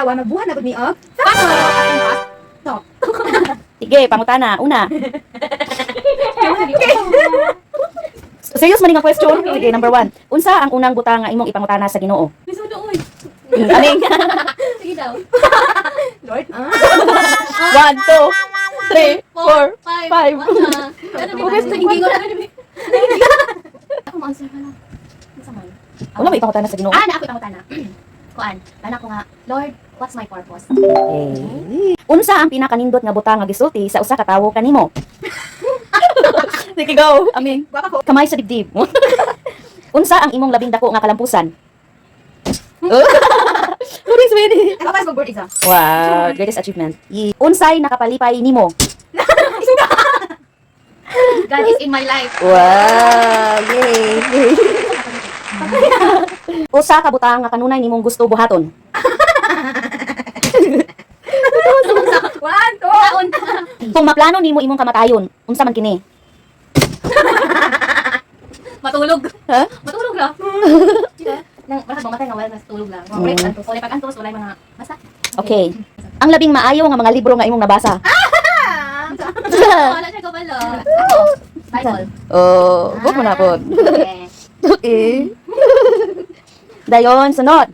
adlaw, magbuhat na gud mi og Fast Talk. Talk. Sige, pangutana. Una. Serious man nga question? Sige, number one. Unsa ang unang butang nga imong ipangutana sa Ginoo? Misudo, uy. Aning? Sige daw. Lord. Ah. One, two, three, four, five. five. One, ano ba? Okay, Hindi ko na. Ako ma-answer ka lang. Unsa man? Wala ba ipangutana sa Ginoo? Ah, na ako ipangutana. Kuan, ana ko nga, "Lord, what's my purpose?" Okay. Unsa ang pinakanindot nga butang nga gisulti sa usa ka tawo kanimo? Sige, go. Aming. Gwapa ko. Kamay sa dibdib. Unsa ang imong labing dako nga kalampusan? Loading sweetie. Ako pass board exam. Wow, greatest achievement. Unsay nakapalipay nimo? God is in my life. Wow, yay. Usa ka butang nga kanunay nimong gusto buhaton? One, two. Taon. Kung maplano nimo imong kamatayon, unsa man kini? Matulog. Ha? Matulog ra. Diba? Nang wala ka mamatay nga wala na tulog lang. Wala antos, wala pag antos, wala mga basta. Okay. Ang labing maayo nga mga libro nga imong nabasa? Wala siya kabalo. Ako, Bible. Oh, book mo na po. Okay. Okay. Dayon, sunod.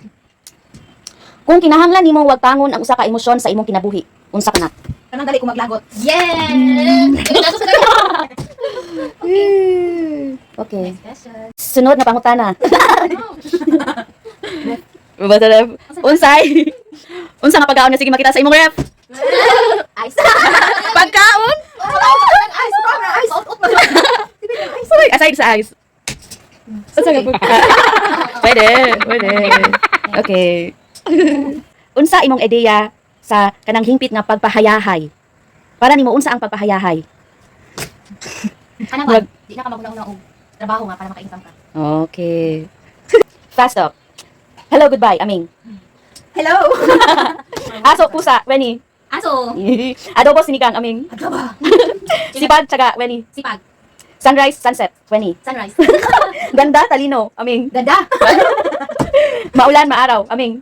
Kung kinahanglan nimong wagtangon ang usa ka emosyon sa imong kinabuhi, unsa kana? Kanang dali ko maglagot. Yes! Okay. Next question. Sunod na pangutana. Basta ref. Unsay? Unsa nga pagkaon nga sige makita sa imong ref? Ice. Pagkaon? Ice, para ice. Sorry, aside sa ice. Unsa nga pagkaon? Pwede, pwede. Okay. Unsa imong ideya sa kanang hingpit nga pagpahayahay? Para nimo, unsa ang pagpahayahay? Kanang ba? Di na ka maguna-una og trabaho nga para maka-income ka. Okay. Fast talk. Hello, goodbye, Aming. Hello. Aso, pusa, Wenny. Aso, Adobo, sinigang, Aming. Adobo. Sipag, tsaga, Wenny. Sipag, Sunrise, sunset, Wenny. Sunrise. Ganda, talino, Aming. Ganda. Maulan, maaraw, Aming.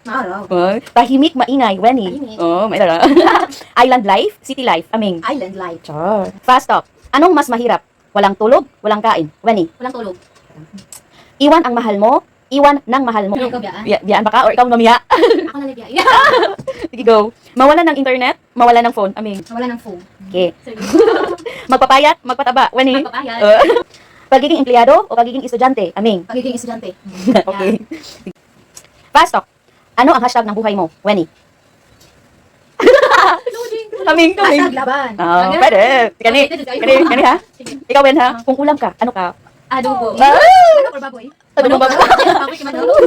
Maaraw. Oh, tahimik, maingay, Wenny. Tahimik. Oh, may tara. Island life, city life, Aming. Island life. Char. Fast talk. Anong mas mahirap? Walang tulog, walang kain, Wenny. Walang tulog. Iwan ang mahal mo, iwan ng mahal mo. Ikaw biyaan? Biyaan ba ka or ikaw mamiya? Ako na libya. Sige, go. Mawalan ng internet, mawalan ng phone, Aming. Wala ng phone. Okay. Sorry. Magpapayat, magpataba, Wenny. Magpapayat. Pagiging empleyado o pagiging estudyante, Aming. Pagiging estudyante. Okay. Fast talk. Ano ang hashtag ng buhay mo, Wenny? Loading. Aming, kaming. Hashtag laban. Oh, pwede. Kani, kani, kani ha? Sige. Ikaw, Wen, ha? Kung ulam ka, ano ka? Adobo. Ah! Ano or baboy? Ano ba? Baboy, manok.